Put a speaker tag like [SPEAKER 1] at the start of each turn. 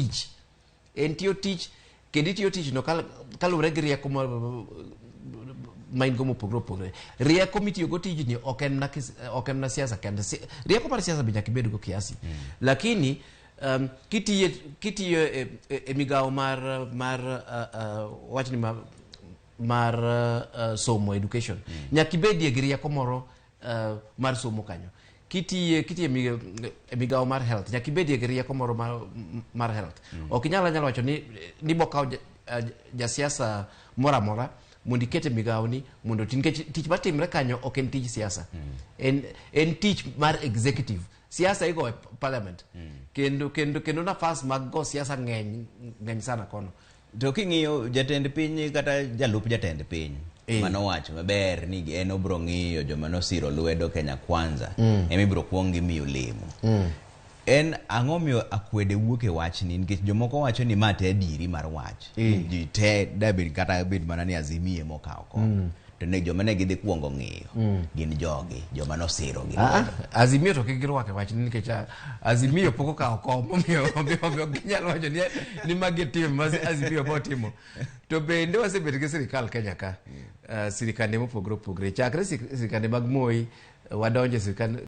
[SPEAKER 1] tich. En tiyo tich kendo itiyo tich no kaluwore gi rieko ma in go mopogore opogore. Rieko mitiyogo tijni ok en mana ok en mana siasa kende. Rieko mar siasa be nyaka ibed go kiasi. Lakini kitiyo e migawo mar wachni mar somo, education, nyaka ibedie gi rieko moro mar somo kanyo. Kitiye e migawo mar health, nyaka ibedie gi rieko moro mar health. Ok inyal anyala wacho ni bokawo jasiasa moro amora mondo iket e migawo ni mondo oti, nikech tich matimre kanyo ok en tij siasa. En tich mar executive. Siasa igo e parliament. Kendo nafas mag go siasa ng'eny ng'eny sana kono.
[SPEAKER 2] To king'iyo jatend piny kata jalup jatend piny manowacho maber ni en obro ng'iyo joma nosiro lwedo Kenya Kwanza ema ibro kuong gimiyo lemo. En ang'o miyo akwede wuok e wachni? Nikech jomoko wacho ni ma te adieri mar wach. Ji te dabed kata bed mana ni Azimio emokawo kom. To ne joma ne gidhi kuongo ng'iyo gin jogi, joma nosiro gi lwedo.
[SPEAKER 1] Azimio to kik girwak e wachni nikech Azimio pok okawo kom, omiyo ok ginyal wacho ni magi e tim ma Azimio botimo. To bende wasebet gi sirikal Kenya ka, sirikande mopogore opogore chakre sirikande mag Moi, wadonjo e sirikand